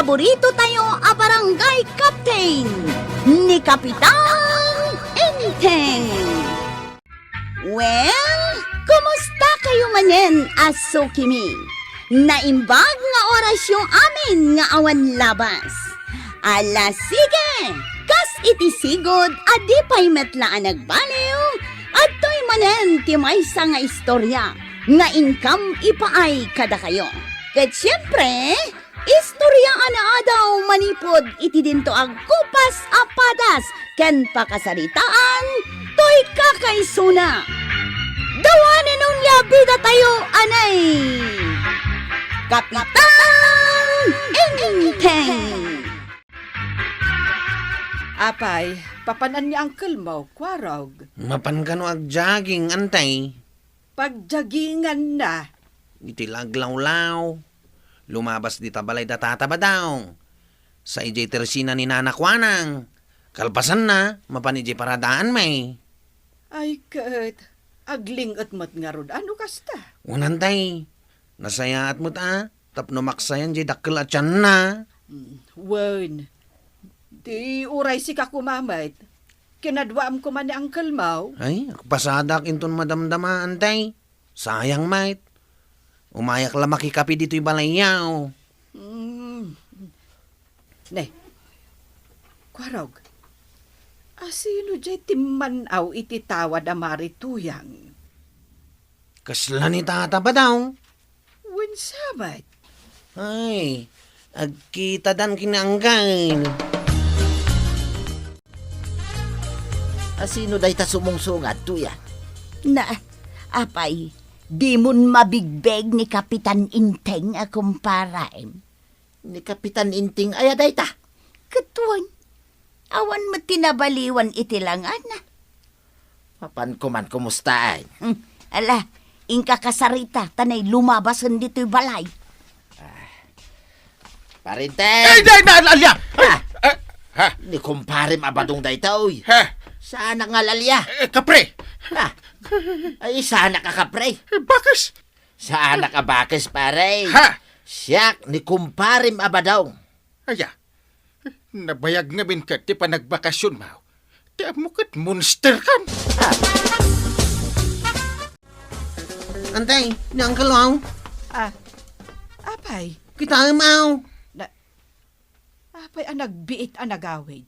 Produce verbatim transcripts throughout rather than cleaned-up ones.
Paborito tayo a barangay captain, ni Kapitan Enteng. Well, kumusta kayo manen a sukimi? Naimbag nga orasyo amin nga awan labas. Ala, sige! Kas iti sigud a di pay met la a nagbaliw, adtoy manen ti maysa nga istorya nga inkam ipaay kadakayo. Ket siempre, istorya a naadaw manipud iti dinto a gupas a padas ken pakasaritaan toy kakaisuna. Dawanen onia bidatayo, anay! Kapitan Enteng! Apay, papanan ni uncle mo, Kuarog? Mapan kano agjogging, antay? Pagjoginganna. Iti laglawlaw, lumabas dita balay da Tata Badong. Sa idiay tersina ni Nana Kuanang. Kalpasanna, mapan idiay paradaan, may. Ay, ket, agling-et met ngarud, ano kasta? Wen, antay. Nasayaat met a, tapno maksayan diay dakkel a tianna. Mm, wen. Di uray sika koma met. Kinaduaam koma ni Uncle Mau. Ay, agpasadak inton madamdama, antay. Sayang met. Umayak la makikape ditoy balayyo. Mm. Ne, Kuarog, asino diay timman-aw iti tawad a Mari Tuyang? Kasla ni Tata Badong. Wen sa met? Ay, agkitadan ken ni Anggal. Asino dayta sumungsungad, Tuyang? Na, apay, dimon mabigbeg ni Kapitan Enteng a kumparem? Ni Kapitan Enteng aya dayta? Ket wen, awan met ti nabaliwan iti langana. Mapan koman kumustaen. Hmm, ala, inka kasarita, ta nay lumabasen ditoy balay. Pare Enteng! Ay, di, na, Alia! Ay, Ha? eh, ha? Ni kumparem a Badong dayta, oy. Ha? Saanak nga Alia? Eh, kapre! Ha? Ay, saanak a kapre? Eh, bakes! Saanak a bakes, pare. Ha? Siak ni kumparem a Badong. Aya, nabayag ngamin ket ti panagbakasionmo. Ti ammo ket monster kan. Antay, ni Uncle, aw. Ah, apay? Kitaem, aw. Na, apay a nagbiit a nagawid?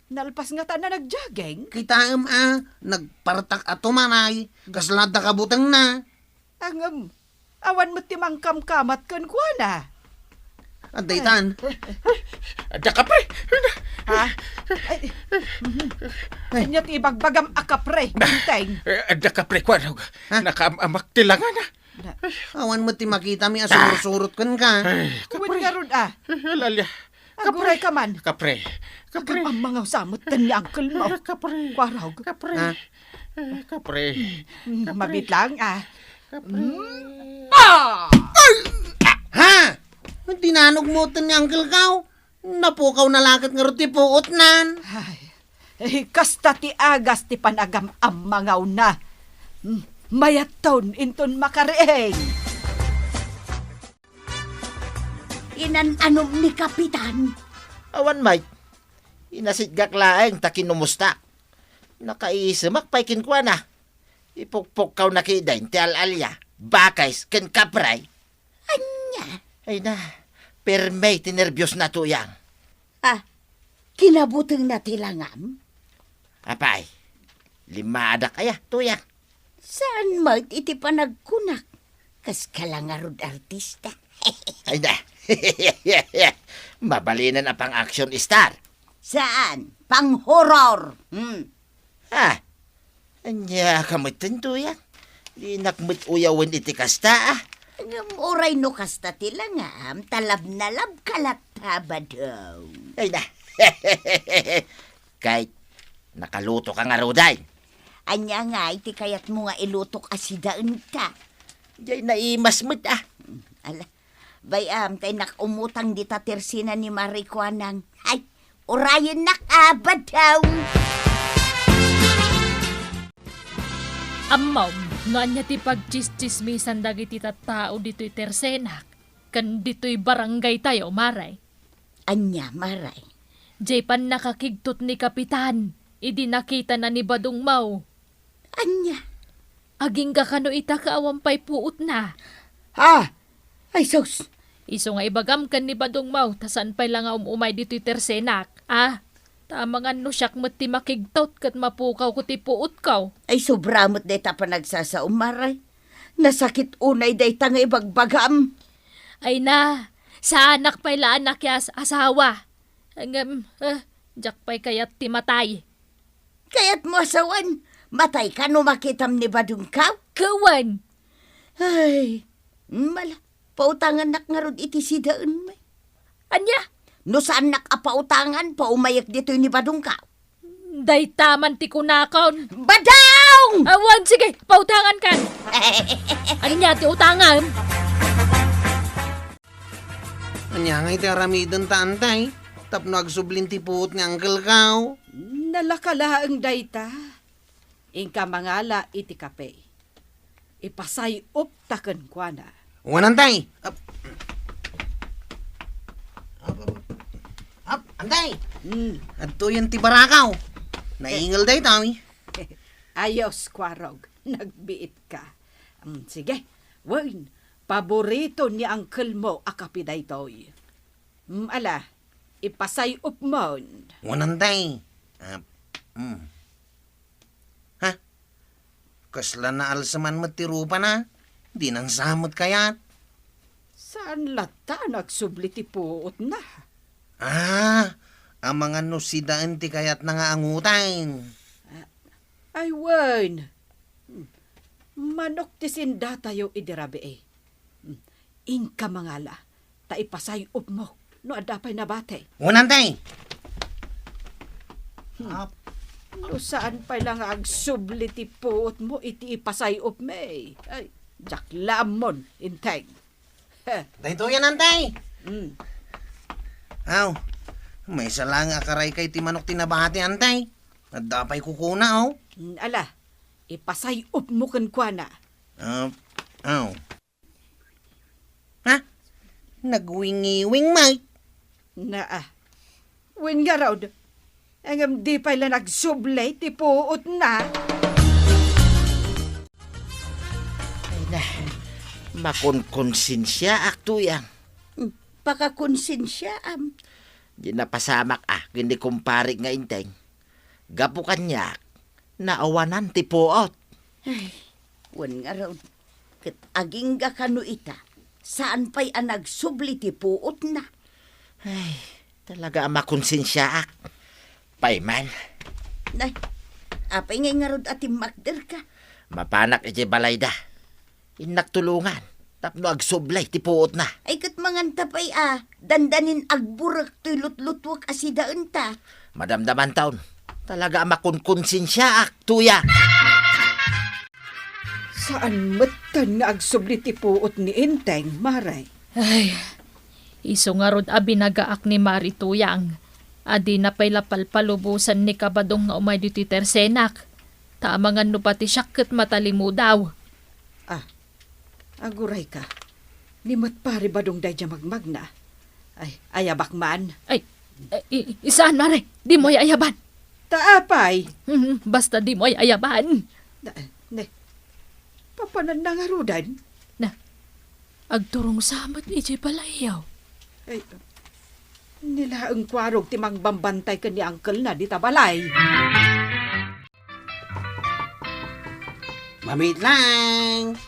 Nalpas ngata a nagjogging? Kitaem a, nagpartak a tumaray, kasla adda kabutengna. Ngem, awan met ti mangkamkamat kenkuana. Adda itan. Adda kapre. Ha? Ay, mhm. Ay. Ania ti ibagbagam a kapre, Enteng? Eh, adda kapre, Kuarog. Ha? Nakaam-amak ti langana. Na- Awan met ti makitami a surot-surot kenka. Ay, Wen kapre. Ngarud, ah. Alalya. Aguray ka man. Kapre. Kapre. Agam-ammangaw sa met ni Uncle mo. Kapre. Kuarog. Kapre. Ha? Eh, kapre. Mm, kapre. Mabit lang, ah. Kapre. Mm. Ah! Ha? Tinanog mo ten ni Uncle kaw? Napukaw na laket ngarud ti puotnan. Ay, eh, kasta ti agas ti panagam-ammangawna. Mm, mayatton inton makariing. Inan-anom ni Kapitan. Awan, Mike. Inasitgak laeng ta kinumustak. Nakaisemak pay kenkuana. Ipukpukkawna kiden ti al-alia, bakes, ken kapre. Ania? Ay na, permi ti nerbiosna, Tuyang. Ah, kinabutengna ti langam? Apay, limmaadak aya, Tuyang? Saan met iti panagkunak? Kas ka la ngarud artista. Ay na. Mabalinen a pang-action star. Saan? Pang-horror. Hmm. Ah, ania ka met, Tuyang? Dinak met uyawen iti kasta, ah. Ngem uray no kasta ti langam, ta love na love ka latta, Badong. Ay na. Kay, nakaluto ka ngaruden. Ania ngay ti kayatmo nga ilutok a sidaenta? Diay naimas met, ah. Ala, bay-am, tay nak umutang dita tersina ni Mari Kuanang. Ay, urayennak a, Badong. Ammom, no ania ti pagtsistsismisan dagiti tattao ditoy tersenak ken ditoy barangaytayo, Mare? Ania, Mare? Jay pannakakigtot ni Kapitan, idi nakitana ni Badongmo. Ania? Agingga kano ita ket awan pay puotna. Ha? Ay, sus! Isu nga ibagam ken ni Badongmo, ta saan pay la nga um-umay ditoy tersenak, a? Ta amangan no siak met ti makigtot ket mapukawko ti puotko. Ay, sobra met dayta panagsasaom, Mare. Nasakit unay dayta nga ibagbagam. Ay na, saanak pay la a nakias-asawa. Ngem, eh, diak pay kayat ti matay. Kayatmo a sawen, matayka no makitam ni Badongko? Kawan! Ay, mala, pautangannak ngarud iti sidaenmi. Ania? No saannak a pautangan, paumayek ditoy ni Badongko. Dayta man ti kunakon. Badong! Awan, sige, pautangankan. Ania ti utangan? Ania nga iti aramidenta, Antay? Tapno agsublin ti puot ni Uncle Kao? Nalaka laeng dayta. Inka mangala iti kape. Ipasay-opta kenkuana. Wen, Antay! Ap, ap, ap, ap, Antay! Hmm. Adtoyen ti barakaw. Naingel dayta, wi. Ayos, Kuarog. Nagbiitka. Mm, sige. Wen, paborito ni uncle mo a kape daytoy. Mm, ala, ipasay-op mon. Wen, Antay. Ah, mm. Ha? Kasla naalsa man met ti rupana? Dinan sa met kayat? Saan latta a nagsubli ti puotna? Ah, amangan no sidaen ti kayatna nga anguten. Ah, ay, wen. Hmm. Manok ti sindatayo idi rabii. Hmm. Inka mangala, ta ipasay-op mo no adda pay nabati. Wen, Antay! Hmm. Ap. No saan pay la nga agsubli ti puot mo iti ipasay-op mi. Ay, diak la ammon, Enteng. Heh. Daytoyen, Antay! Hmm. Aw, maysa la nga akarayka iti manok ti nabati, Antay. Adda pay kukuna, aw. Hmm, ala, ipasay-op mo kenkuana. Ah, aw. Ha? Nagwingiwing met. Naa. Wen ngarud, ngem di pay la nagsubli ti puotna. Ay na, makonkonsensiaak, Tuyang. Hmm, pakakonsensiaam. Di napasamak a ken ni kumparik nga Enteng. Gapu kaniak, naawanan ti puot. Ay, wen ngarud, ket agingga kano ita, saan pay a nagsubli ti puotna. Ay, talaga a makonsensiaak. Pay man. Nay, apay ngay ngarud a timmakderka? Mapanak idiay balayda. Innak tulongan tapno agsubli ti puotna. Ay, ket manganta pay a, dandanin agburek toy lutlutuek a sidaenta. Madamdamanton, talaga a makonkonsensiaak, Tuyang. Saan metten nga agsubli ti puot ni Enteng, Mare? Ay, isu ngarud a binagaak ni Mare, Tuyang, a dina pay la palpalubosan ni Kabadong nga umay ditoy tersenak. Ta amangan no pati siak ket matalimudaw. Ah, agurayka. Ni met Pare Badong daydiay magmagna. Ay, ayabak man. Ay, ay, i-, i-, saan, Mare? Dimo ay ayaban. Ta apay? Mhm, basta dimo ay ayaban. Na, ne, papananna ngaruden? Na, agturong sa met idiay balayyo. Ay, ni laeng Kuarog ti mangbambantay ken ni uncle-na dita balay. Mamitlang!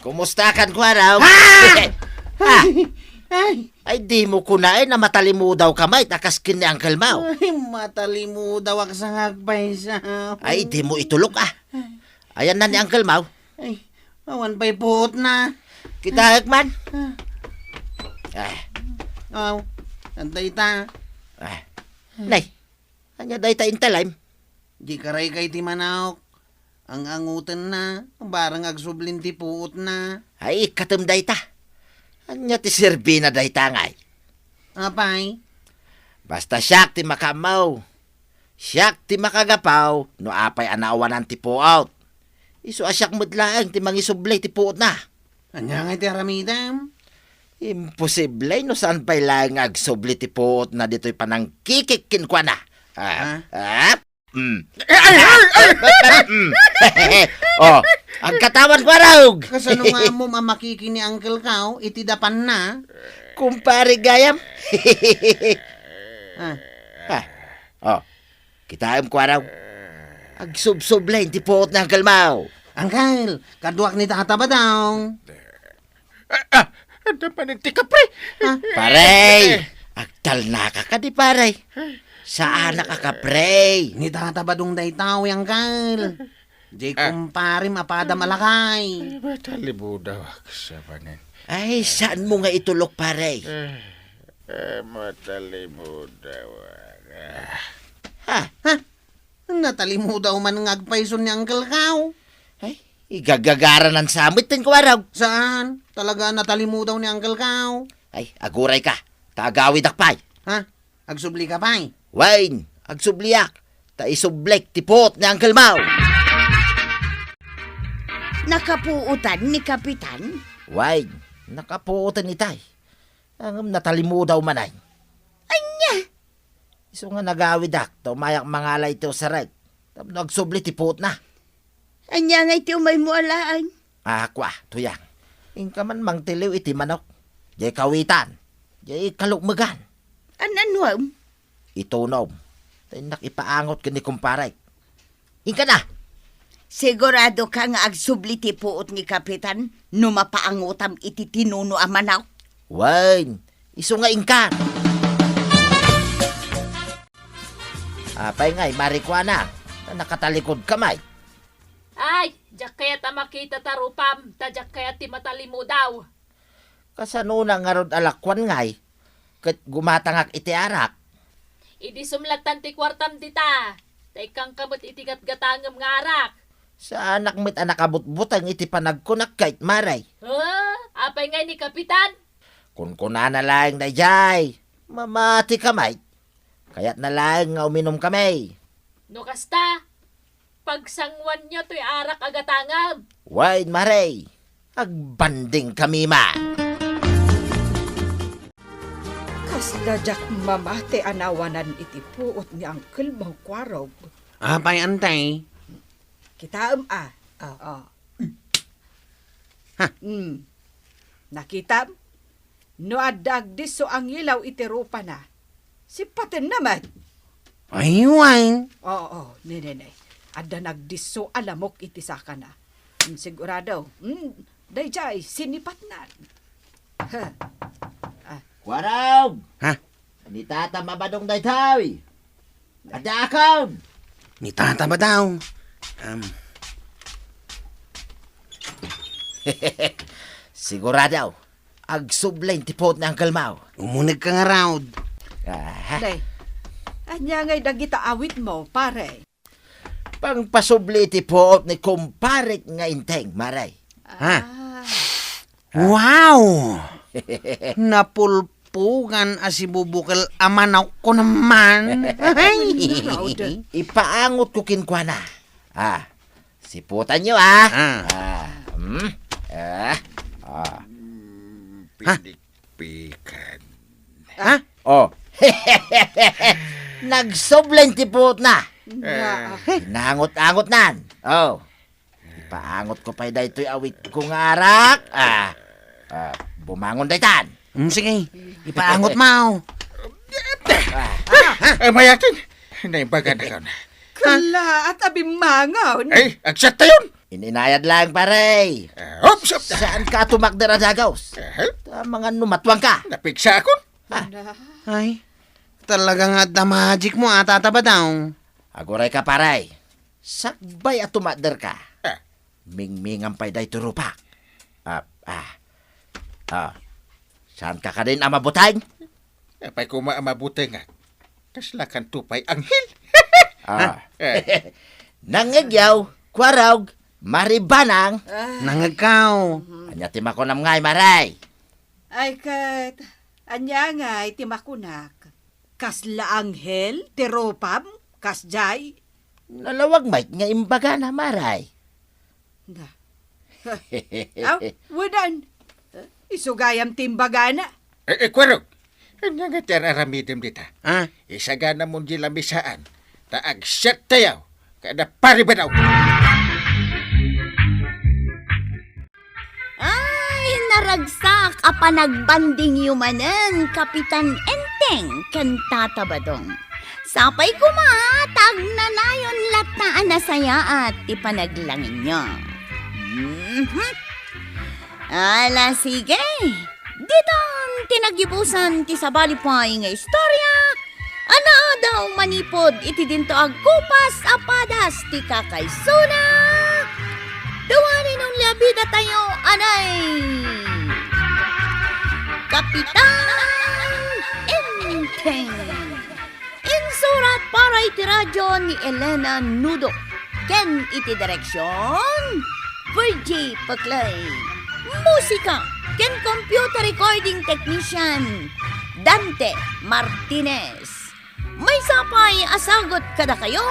Kumusta kan, Kuarog? Ah! Ah! Ay, ay. Ay, dimo kunaen a matalimudaw ka met a kas ken ni uncle mo. Ay, matalimudaw ak sa nga agpaysa. Ay, dimo itulok, ah. Ayanna ni uncle mo. Ay, awan pay puotna. Kitaek man. Ah. Ah. Aw, adda ita. Ah. Nay, ania dayta intalem? Di karayka iti manok. Ang-angutenna, barang agsublin ti puotna. Ay, ikkatem dayta. Ania ti serbina dayta ngay? Apay? Basta siak ti makaammo. Siak ti makagapu no apay a naawanan ti puot. Isu a siak met laeng ti mangisubli ti puotna. Ania ngay ti aramidem? Imposible no saan pay laeng nga agsubli ti puotna ditoy panangkikik kenkuana. Ah, Ha? ah, mm. Ay, ay, ay! Mm. Oh, agkatawan, Kuarog. Kasano nga ammom a makiki ni Uncle Kao iti dapanna? Kumpare gayam. Ah. Ah. Oh, kitaem, Kuarog. Agsubsubli ti puot ni Uncle Mao. Uncle, kaduak ni Tata Badong. Ah, ah, adda manen ti kapre. Ha? Pare, agtalnaka kadi, pare. Saanak a kapre. Ni Tata Badong dayta, Uncle. Di Ah. Kumparem a padam a lakay. Ay, matalibudaw, sa manen. Ay, saan mo nga itulok, pare? Eh, eh, matalibudaw. Ah. Ha? Ha? Natalimudaw man nga agpayson ni Uncle Kao. Ay, igagagaranan sa met ti Kuarog. Saan? Talaga natalimudaw ni Uncle Kao. Ay, aguray ka. Ta agawidak pay. Ha? Agsubli ka pay? Wen, agsubliak. Ta isublik ti puot ni Uncle Mao. Nakapuotan ni Kapitan? Wen, nakapuotan itay. Ngem natalimudaw man ay. Ania? Isu nga nagawidak, ta umayak mangala iti usarek. Tapno agsubli ti puotna. Ania ngay ti umaymo alaen? Ah, kua, Tuyang. Inka man mangtiliw iti manok. Diay kawitan. Diay kalukmegan. An-anuem? Itunom. Ta innak ipaangot ken ni kumparek. Inka na! Sigurado ka nga agsubli ti puot ni Kapitan no mapaangotam iti tinuno a manok? Wen, isu nga inkan. Apay ngay, Marikuana, nakatalikod ka may? Ay, diak kayat a makita ta rupam, ta diak kayat ti matalimudaw. Kasanona ngarud a lakuan ngay, ket gumatangak iti arak? Idi sumlattan ti kuartam dita, ta ikkanka met iti gatgatangem nga arak. Saanak met a nakabutbuteng iti panagkunak ket, Mare. Ha? Apay ngay ni Kapitan? Kunkunana laeng daydiay, mamati ka met. Kayatna laeng nga uminumkami. No kasta, pagsanguanyo toy arak a gatangem. Wen, Mare, agbandingkami man. Kasla diak mamati a nawanan iti puot ni Uncle Mangkuarog. Apay, Antay? Kitaem a. Ah. Ah. Ha? Hmm. Nakitam? No adda agdisso a ngilaw iti rupana, sippatenna met. Ay, wen. Oo, ne, ne, ne. Adda nagdisso a lamok iti sakana. Mm, sigurado. Mm, daydiay, sinipatnan. Ha. Ah. Kuarog! Ha? Ni Tata Mabadong daytoy. Adda akon. Ni Tata Badong. Um. Sigurado, agsubli ti puot ni Uncle Mao. Umuneg ka ngarud. Aha. Day, ania ngay dagita awitmo, pare? Pangpasubli ti puot ni kumparek nga Enteng, Mare. Ha? Ah. Wow! Napulpugan a sibubukel a manok ko naman. Ay! Ipaangotko kenkuana. Ah, siputanyo, ah. Ah. Ah, hmm. Ah. Ah. Mm, Ha? Pinikpikan. Ha? Oh. Nagsubli ti puotna. Nga. Eh. Inangot-angotnan. Oh. Ipaangotko pay daytoy awitko nga arak. Ah. Ah, bumangon daytan. Hmm, sige. Ipaangot mo. Ah. Eh, mayatin. Naibagan na ka na. Kalaat a bimmangon. Ay, agsattayon. Ininayad lang, pare. Eh, oops, oops. Saan ka tumakder a dagaws? Eh? Ta mangan no matwang ka. Napigsa akon. Ha? Ay, talaga nga adda magic mo, ah, Tata Badong. Aguray ka, pare. Sakbay a tumakder ka. Ah. Mingmingan pay daytoy rupak. Ah, ah. Ah. Saan ka kadin a mabuteng? Apay koma a mabuteng, ah. Kasla kanto pay anghel. Ah. Eh. Nangngegyaw, Kuarog, Mari Banang. Ah. Nangngegkaw. Mhm. Ania ti makunam ngay, Mare? Ay, ket, ania ngay ti makunak? Kasla anghel ti rupam, kasjay? Nalawag met nga imbagana, Mare. Na. Aw, wenan. Isu gayam ti imbagana. Eh, eh, Kwerok, ania nga ti ar-aramidem dita? Ah? Isaganamon di lamisaan, ta agsiattayo kada paribadaw. Ay, naragsak a panagbandingyo manen, Kapitan Enteng ken Tata Badong. Sapay koma ta agnanayon latta a nasayaat ti panaglangenyo. Mhm. Ala, sige. Ditan ti nagibusan ti sabali pay nga istorya a naadaw manipud iti dinto agkupas a padas ti kakaisuna. The one and only a bidatayo, anay, Kapitan Enteng. Insurat para iti radio ni Elena Nudo, ken iti direksion, Virgie Peclay. Musika ken computer recording technician, Dante Martinez. Maysa pay a sagut kadakayo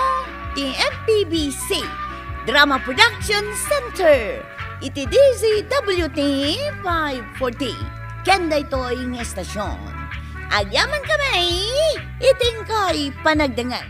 ti M P B C Drama Production Center iti D Z W T five forty. Ken daytoy nga estasion, agyamankami iti inkay panagdengngeg.